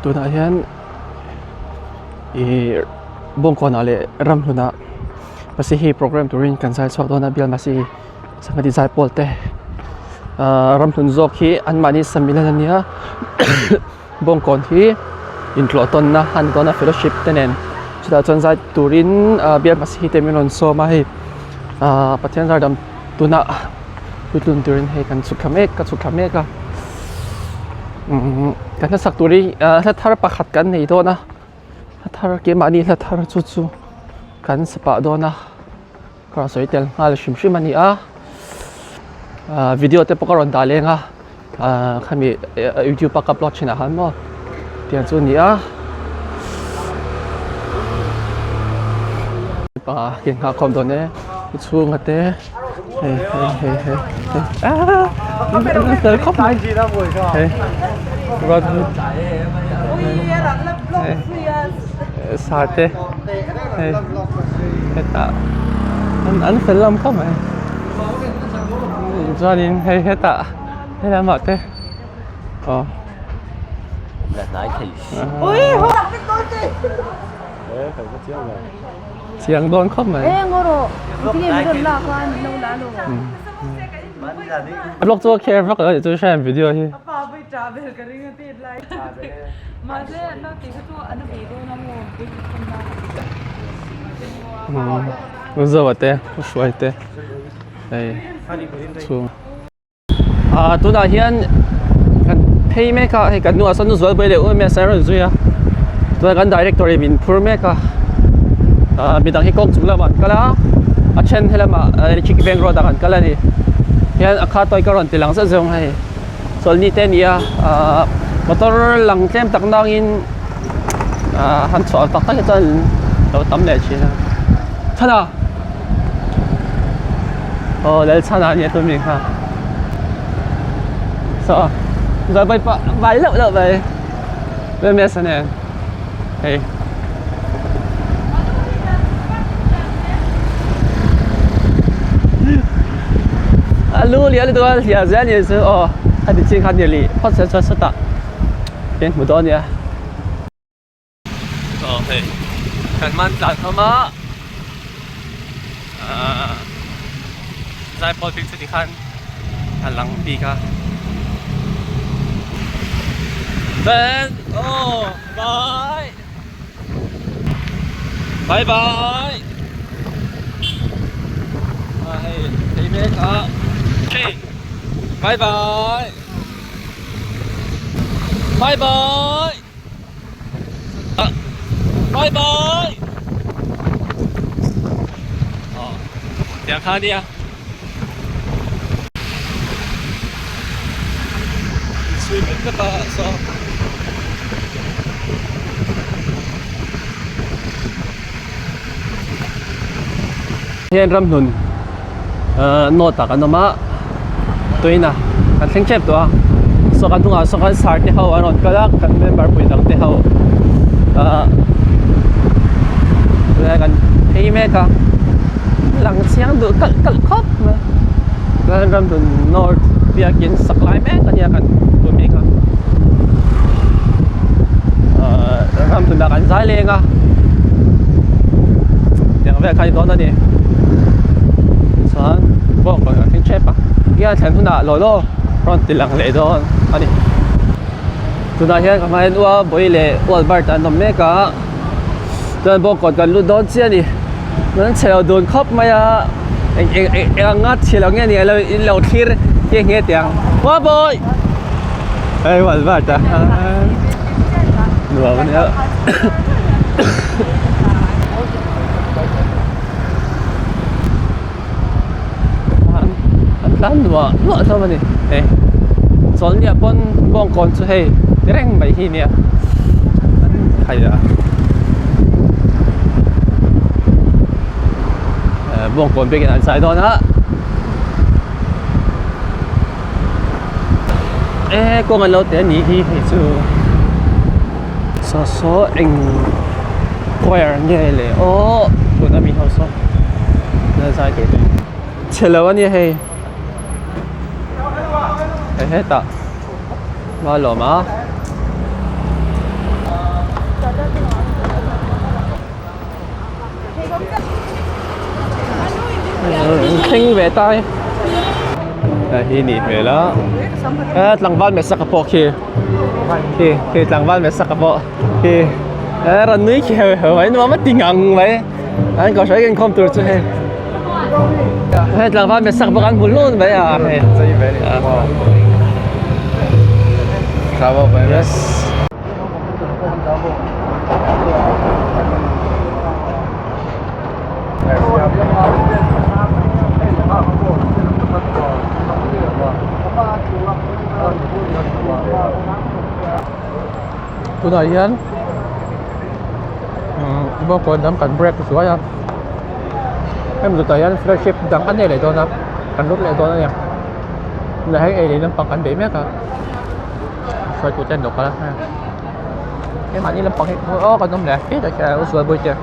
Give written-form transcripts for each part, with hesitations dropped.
Tunah hian ih bawngkawnah leh ramhlunah Masihi program turin kan zai chhuak dawn a bial Masihi Sangha zai pawl te ahh ramhlun zawk hi anmahni samilan a nia bawngkawn hi intlawh tawnna a ni dawn a fellowship te nen chutah chuan zai turin ahh bial Masihi te min rawn sawm a hei ahh Pathian zar dam tunah puitlun turin hei kan chhuk thla mek ka chhuk thla mek a umm kan hla sak tur hi ahh hla thar pakhat kan nei dawn a hla thar keimahni hla thar chu chu kan sa pah dawn a ka rawn sawi tel nghal hrim hrim a ni a ahh video te pawh ka rawn dah leng a ahh khami youtube a ka upload thin ah khan maw tiang chu a ni a pa ke nghah khawm dawn e chhunga te hei hei hei hei hei aaa an fel khawp mai hei hei sa te hei hetah an fel lam khawp mai chuanin hei hetah helamah te aw chiang dawn khawp mai vlog chu a kher vak lo a nih chu hriat video hi. Zoa te Hruai te hei chhung ah tunah hian kan phei mek a hei kan hnungah sawn Zualpui leh Umes an rawn zui a tunah kan director in min phur mek a ah midang hi kawng chung lamah an kal a a then helamah electric bank road ah kan kal a ni hian a kha tawi ka rawn ti lang zeuh zeuh ang hei. Chawlhni te a ni a ahh motor lang tlem tak nangin ahh han chhuah tak tak hi chuan lo tam leh thin a chhana aw Lalchhana a nia tun mi kha saw zawlpui pawh vai loh loh mai Remesa nen hei. A lu lian lutuk a hliah zel ni chu aw a ti chin kha ni lih phawt se chuan sawtah kan hmu dawn nia. Aw hei kan man tlan hlawm a ahh zaipawl bik chu tikhan a lang bik a ben aw bye bye bye a hei thei mek a hei bye bye bye bye bye bye aw tiang kha ania chhui mek vek a saw hian ramhlun ahh note ah kan awm a tuina kan thleng tep tawh a saw kan hnungah saw khan sar te ho an rawn kal a kan member pui dang te ho ahh tunah kan phei mek a lang chiang duh kalh kalh khawp mai chuan ramhlun north biakin sak lai mek a nia kan hmu mek a ahh ramhlun ah kan zai leng a tiang vel kha a ni dawn a ni chuan bawng rawn kan thleng tep a hian thlen hunah law law rawn ti lang leh dawn a ni tunah hian ka hmaiin ua bawi leh ualbert an awm mek a chuan bawng kawt kan lut dawn chiah a ni an chhe lo dun khawp mai a eng eng eng eng anga chhe lo nge ni alo in lo thlir nghe nghe teh ang ua bawi hei ualbert a nuam a nia. An tlan nuah nuah hlawm a ni hei chawlhniah pawn bawngkawn chu hei ti reng mai hi nia an khai a eh bawngkawn biakin an zai dawn a e kawng an lo ti a nih hi hei chu saw saw eng choir nge le aw tuna mi ho saw la zai tur te chhe lo a nia hei hei hetah hma lawm a. leh ta e. Hei hi nih hmel a eh tlangval mehsaka pawh khi khi khi tlangval mehsaka pawh khi eh rawn nui khi heu heu mai nuam a ti ngang mai an kohhran inkhawm tur chu hei hei tlangval mehsaka pawh kan hmu hlun mai a hei yes. Tunah hian umm bawngkawn lam kan break zuai a hemi zutah hian flagship dang a nei leh dawn a kan lut leh dawn a ni tunah hian ei leh lampang kan bei mek a hruaitu te an lo kal a keimahni lampang hi aw kan awm leh hetah khian a zual bawihte.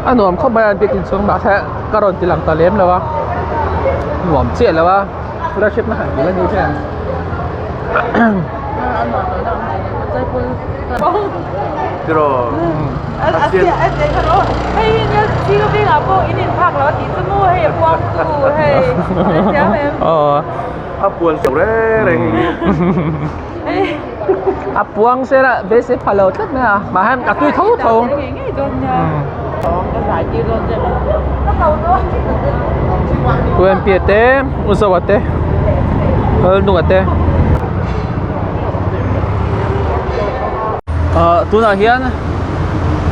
A nuam khawp mai a biakin chhung mahse ka rawn ti lang ta lem lo a nuam chiah lo a fellowship na han ti la ni hian. A puan chauh reng reng hi. A puang se la beisei pha lo tlat mai a mahse a tui tho tho. UMP te Uzawa te Lalnunga te. Ah tunah hian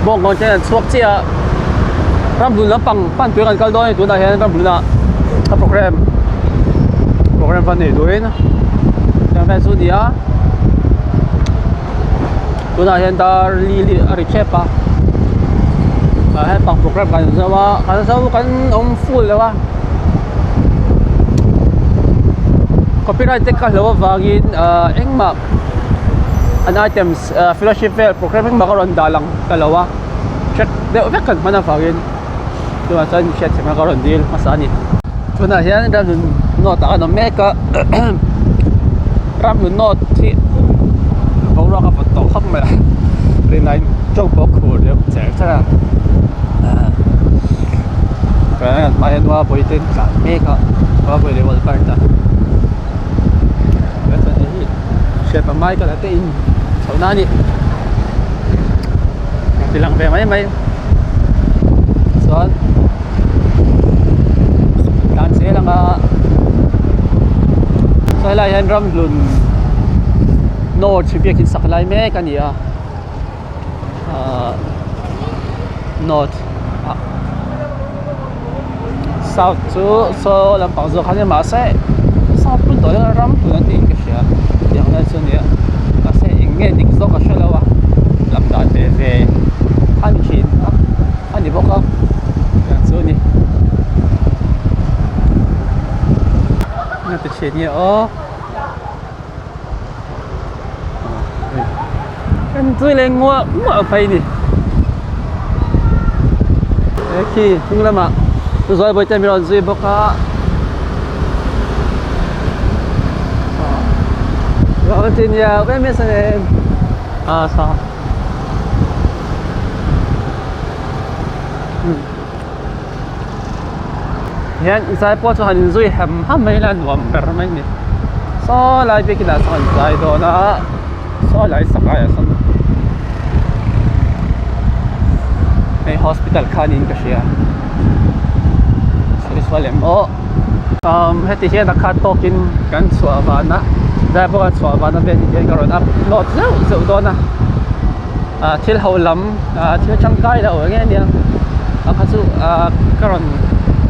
bawngkawn te an chhuak chiah a ramhlun lampang pan tui kan kal dawn a ni tunah hian ramhlunah a program program va nei turin tiang vel chu a ni a tunah hian dar li li a ri tep a ah hepang program kan zo a kan zo kan awm full lo a copyright te ka hlo avangin ah engmah an items ah fellowship vel program engmah ka rawn dah lang ta lo a check deuh vek kan hman avangin tunah chuan hriat theihna ka rawn dil hmasa a ni. Tunah hian Ramhlun North ah kan awm mek a Ramhlun North hi boruak a vawt tawh khawp mai a rinaiin tawng pawh a khur deuh cher cher a kan hmaah hian Uabawi te an tlan mek a Uabawi leh Walbert a. Hriat ang Michael a te in chho na a ni ti lang ve mai mai chuan tlan zel ang a saw helai hian ramhlun north biakin sak lai mek a ni a ahh north ah south chu saw lampang zawk a nia mahse south pun tawh hian ram hlun an tiin ka hria tiang lai chu a nia mahse eng nge dik zawk ka hre lo a lam dan ve ve a ni thin a a ni bawk a tiang chu a ni a ti thin nge aw. Kan tui leh nguah nguah phei ni. He khi hnung lamah zawi bawi te min rawn zui bawk a. Rawn ti nia em em em a sa. Hian zai pawh chu han inzui hem ham mai ila nuam ber mai a ni saw lai biakin ah sawn an zai dawn a saw lai sak aiah sawn hei hospital kha niin ka hria sawi sual em aw umm heti hian a khat tawkin kan chhuah van a zai pawh kan chhuah van a vel hi ka rawn upload zeuh zeuh dawn a. ah thil ho lam ah thil tangkai lo eng nge nia a kha chu ah ka rawn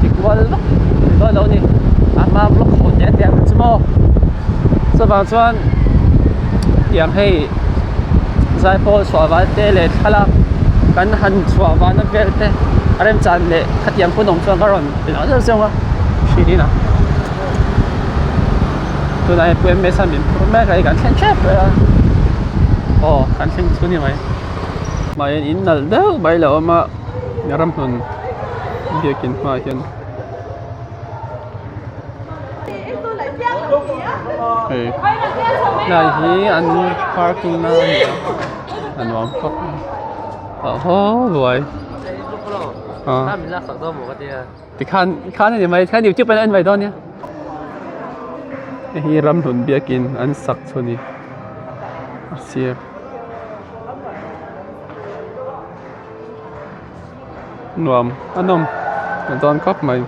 ti kual vak dawn lo a ni a hma vlog ho te te ang chu maw chuvang chuan tiang hei zaipawl chhuah val te leh thlalak kan han chhuah vana vel te a remchan leh khatiang hun awm chuan ka rawn ti lang zeuh zeuh a hrilhin a tunah hian pu M S a min phur mek a hei kan thleng tep mai a aw kan thleng chu ni mai hmai hian in nalh deuh mai lo awm a ramhlun biakin hmaah hian hei. Helai hi an parking na a ni a a nuam khawp mai a haw ruai tikhan tikhan a ni mai tikhan youtube an en mai dawn nia hei hi ramhlun biakin an sak chu a ni a sir. Nuam a nawm a dawn khawp mai.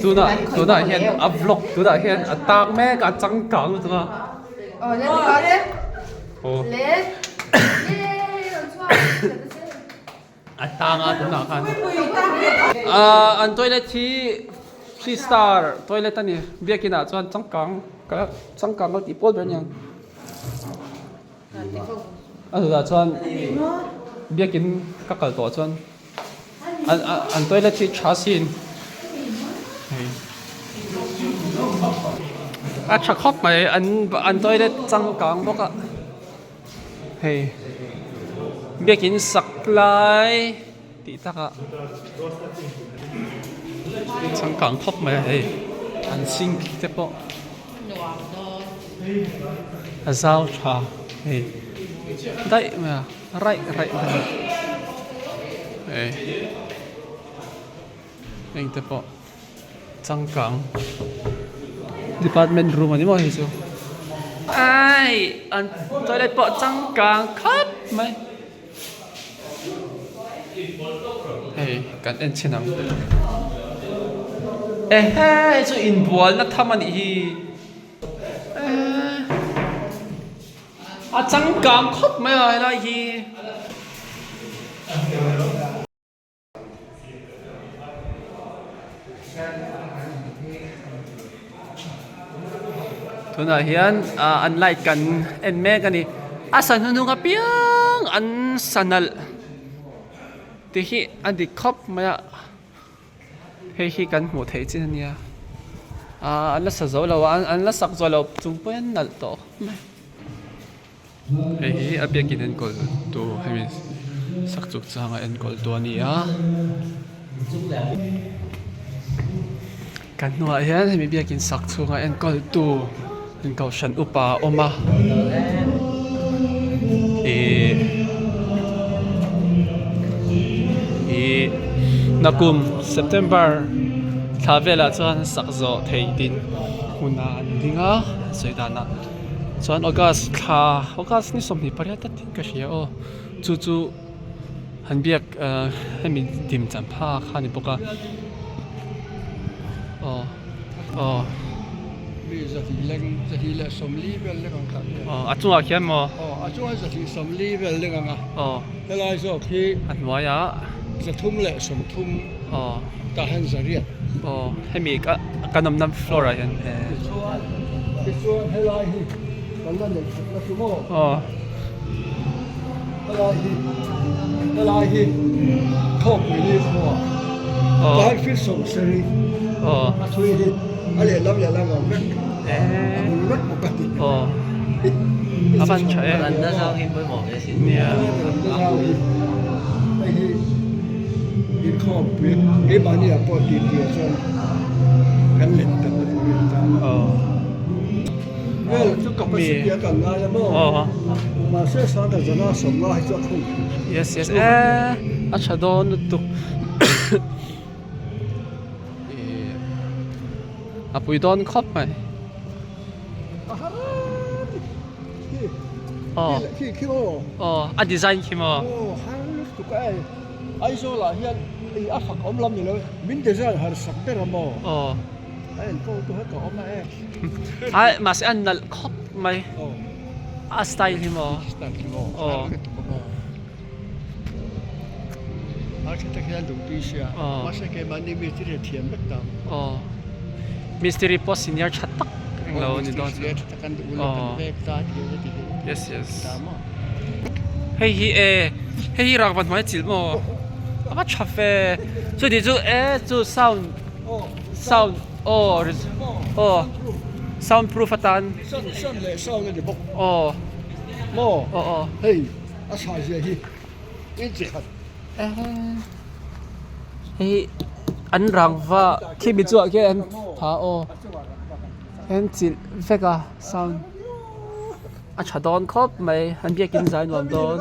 Tunah tunah hian a vlog tunah hian a tak mek a changkang lutuk a. Aw a tang a tunah khan ah an toilet hi three star toilet a ni biakin ah chuan changkang ka changkang ka tih pawl ber a ni ang. A zutah chuan biakin ka kal tawh chuan an toilet hi tha sin hei a tha khawp mai an an toilet changkang bawk a hei biakin sak lai tih takah changkang khawp mai a hei an sink te pawh. A zau tha hei daih mai a raih raih mai a hei heng te pawh changkang department room a ni maw hei chu ai an toilet pawh changkang khawp mai. Hei kan en chhin ang ehe hei chu inbualna tham a nih hi eee a changkang khawp mai a helai hi. Tunah hian ah an light kan en mek a ni a sa hnuhnung apiang an sa nalh te hi a dik khawp mai a hei hi kan hmuh theih chin a nia ah an la sa zo lo a an la sak zawh loh chung pawhin an nalh tawh khawp mai. Hei hi a biakin enkawl tu hemi sak chuk changa enkawl tu a ni a kan hnuah hian hemi biakin sak chhunga enkawl tu kohhran upa a awm a ihh ihh nakum september thla velah chuan sak zawh thei din hunah an ding a sawi danah. Chuan August thla August ni 28 ta tih ka hria aw chu chu han biak ah hemi dim chan pha kha a ni bawk a aw aw Mi zahnih leng zahnih leh sawmli vel leng ang kha a ni aw a chungah khian maw aw a chungah zahnih sawmli vel leng ang a aw helai zawk hi a hnuaiah zathum leh sawmthum aw tah hian zariat Aw hemi ka kan awmna floor ah hian eh. Tichuan tichuan helai hi kan la neih that na chu maw? Aw. Helai hi helai hi thawkpui ni khua. Aw. Tlai fit sawm seri. Aw. A thui hi a lehlam lehlam a awm vek. Eh. A bul vek bawk a ti. Aw. A van tha em. Ranna zau hi pawimawh ve sin. Nia. Ranna zau hi hei hi inkhawmpui keimahni ah pawh tih tih ah chuan kan let tak a ni ta. Aw. Vel chu capacity a kan ngai a maw. Aw. Mahse sangha zana sawmnga hi chu a khung. Yes yes eh a tha dawn lutuk. A pui dawn khawp mai. Aw aw a design khi maw. Aw ai mahse a nalh khawp mai a style hi maw aw. Aw mistiri pawh senior tha tak englo a ni dawn chu aw yes yes hei hi e hei hi rangva hnuai chilh maw a va tha fe chuti chu e chu sound sound aw aw sound proof atan aw aw aw. A tha zia hi inchi khat. Hei an rangva khi mi chuah khian an tha aw. En chilh vek a sound a tha dawn khawp mai an biakin zai nuam dawn.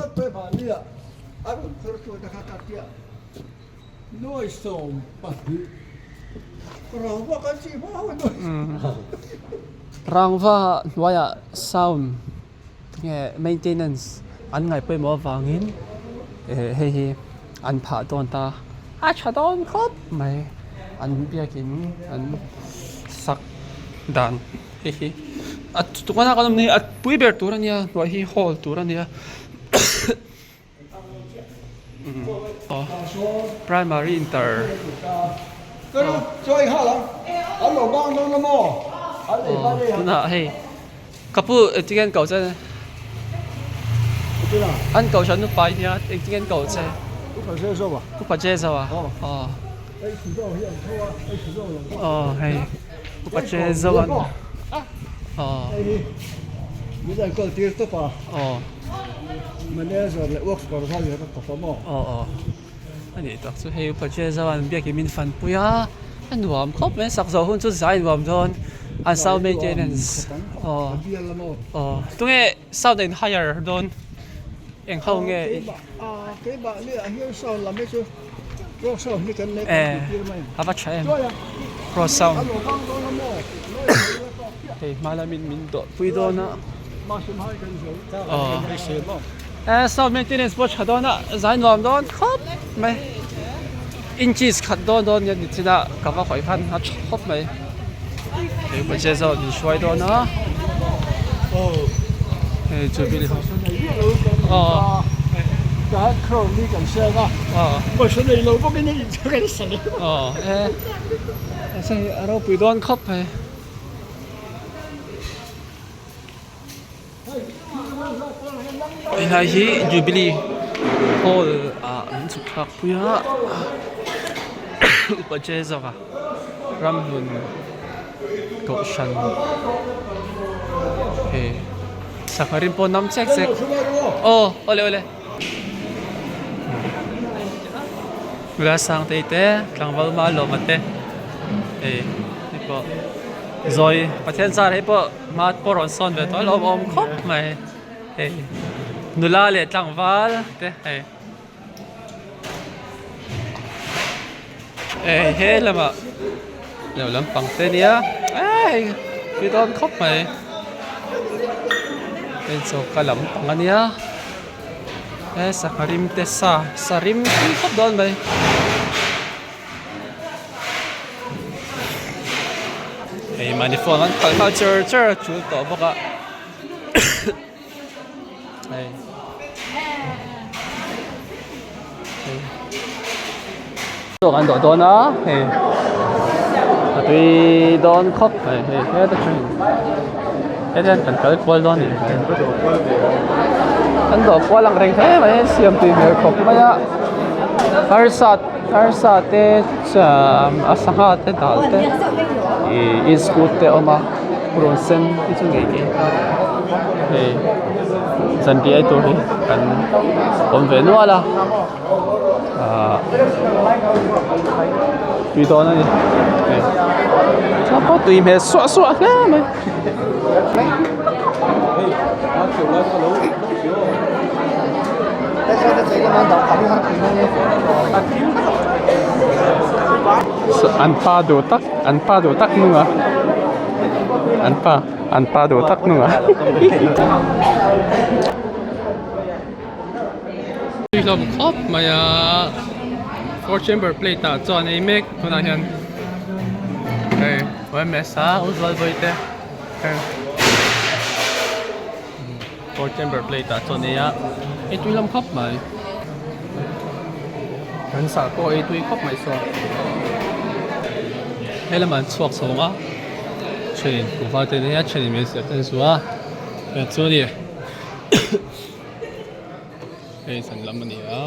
Rangva hnuaiah sound nge maintenance an ngaih pawimawh avangin eh hei hi an phah dawn ta a tha dawn khawp mai an biakin an sak dan hei hi a tukverh kan awm hi a pui ber tur a nia hnuai hi hall tur a nia primary inter tunah hei ka pu engtin nge an koh che an kohhran upa hi nia engtin nge an koh che upa che zo a aw aw hei upa che zo an aw aw. Manager leh works supervisor ka kawp a maw? Aw aw a nih tak chu hei upa che zo an biakin min fan pui a a nuam khawp mai sak zawh hun chu zai nuam dawn an sound maintenance aw aw tunge sound a in hire dawn eng ho nge keimah ni ah hian sound lam hi chu pro sound hi kan nei kan tih tir mai a va tha em pro sound hei hma lamin min dawh pui dawn a. Aw sound maintenance pawh tha dawn a zai nuam dawn khawp mai inches khat dawn dawn nia nichina ka va hawi khan a tha khawp mai hei budget zawk min hruai dawn a hei chu aw aw a ropui dawn khawp mai. Helai hi Jubilee Hall ah an chhuk thlak pui a upa che zawk a ramhlun kohhran hei sangha rim pawh nam chek chek aw awle awle nula sang te te tlangval malawma te hei hei pawh zawi pathian zar hei pawh. Hma pawh rawn sawn ve tawh a lawm awm khawp mai hei nula leh tlangval te hei eh he lamah lo lampang te nia eh tui dawn khawp mai hei choka lampang a nia he sangha rim te sa sa rim tui khawp dawn mai. Hei mahni phone an khalh nghal char char a chul tawh bawk a hei hei an dawh dawn a hei a tui dawn khawp mai hei heta tangin heti hian kan kal kual dawn a ni an dawh kual ang reng hle mai a siam tui hmel khawp mai a harsa. Arsa te a sangha te dal te ih iskut te a awm a purun sen te chu ngei ngei a hei zanriah ei tur hi kan awm ve nual a ahh tui dawn a ni hei chuan pawh tui hmel suah suah hle mai. An pa duh tak an pa duh tak hnung a an pa an pa duh tak hnung a hlawm khawp mai a four chamber plate ah chuan ei mek tunah hian hei yms a u zual vawi te hei. Four chamber plate ah chuan ei a ei tui lam khawp mai kan sah pawh ei tui khawp mai saw he lamah an chhuak chho ang a thenin kuhva te an ei a thenin meizial te an zu a heng chu a ni hei zan lam a ni a.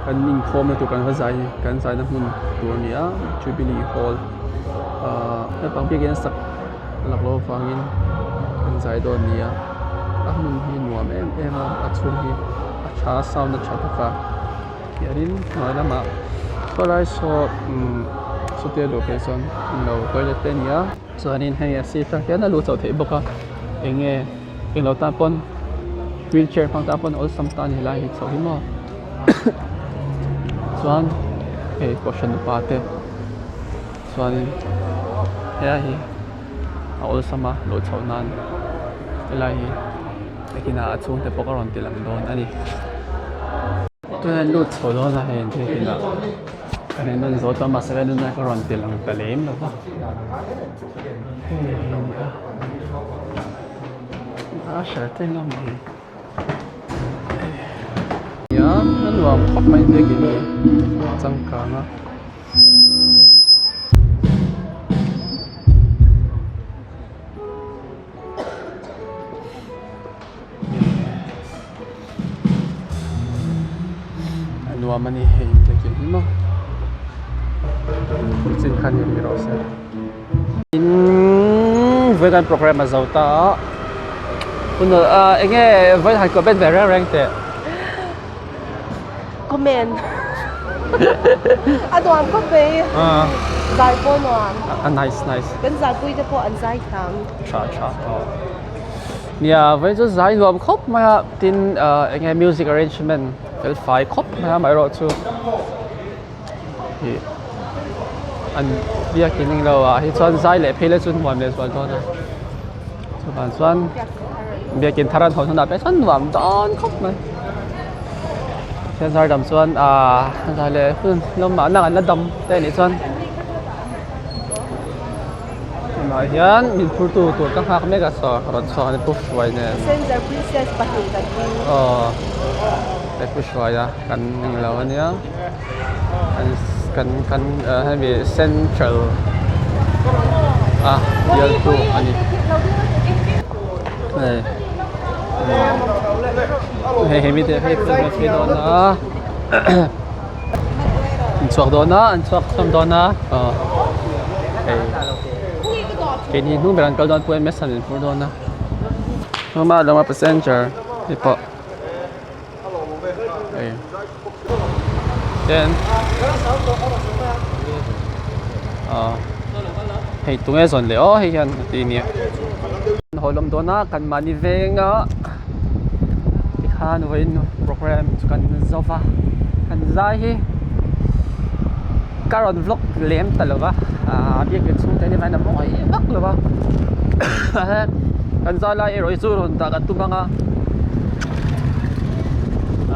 Kan inkhawmna tur kan va zai kan zaina hmun tur a ni a Jubilee Hall ahh naupang biakin a sak lak loh avangin kan zai dawn a ni a a hmun hi nuam em em a a chhung hi. tha a sound a tha bawk a hianin hnuai lamah saw lai saw umm sawtia luh phei chuan englo toilet te a ni a chuanin hei a sir atang hian a luh chhoh theih bawk a eng nge englo tan pawn wheelchair hmang tan pawn awlsam ta a ni helai hi chhoh hi maw chuan hei kohhran upa te chuanin helai hi a awlsam a luh chhoh nan helai hi nakinah a chhungte pawh ka rawn ti lang dawn a ni tunah hian lut chho dawn a hei an thil tinah kan en nawn zo tawh a mahse ka nunah ka rawn ti lang ta lem lo va hei a ni a a hre te ngam hi nia a nuam khawp mai biakin hi changkang a. A nuam a ni hei biakin hi maw chin kha ni rih rawh se tin vawiin an programme a zo ta a hun eng nge vawiin han comment ve reng reng teh. Comment a nuam khawp mai zai pawh nuam a nice nice kan zaipui te pawh an zai thiam tha tha nia vawiin chu zai nuam khawp mai a tin eng nge music arrangement fel fai khawp mai a amaherawh chu ih an biakin englo ah hi chuan zai leh phei la chu nuam leh zual dawn a chuvang chuan biakin thar an hawn hunah pawh chuan nuam dawn khawp mai thian zar dam chuan ahh zai leh hun lamah nak an la dam te anih chuan tunah hian min phur tu tur ka nghak mek a saw rawn chhuak a ni pu hruai nen aw pu hruai a. Kan englo ania kan kan kan hemi central a bialtu a ni hei hei hemi te hei an chhuak dawn a an chhuak dawn a an chhuak chhuak dawn a aw hei keini hnung ber an kal dawn pawh ms an inphur dawn a hnung lama passenger te pawh. Ten hei tunge zawn leh aw hei hian a ti nia haw lawm dawn a kan mahni veng a tikhan vawiin programme chu kan zo va kan zai hi ka rawn vlog lem ta lo va ah biakin chhungte ni hian a mawi vak lo va kan zai lai erawh hi chu rawn dah kan tum ang a.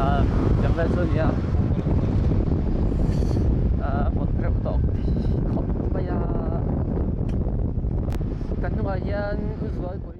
Ah tiang vel chu a ni a ah vawt reuh tawh khawp mai a kan hnungah hian u zualpui.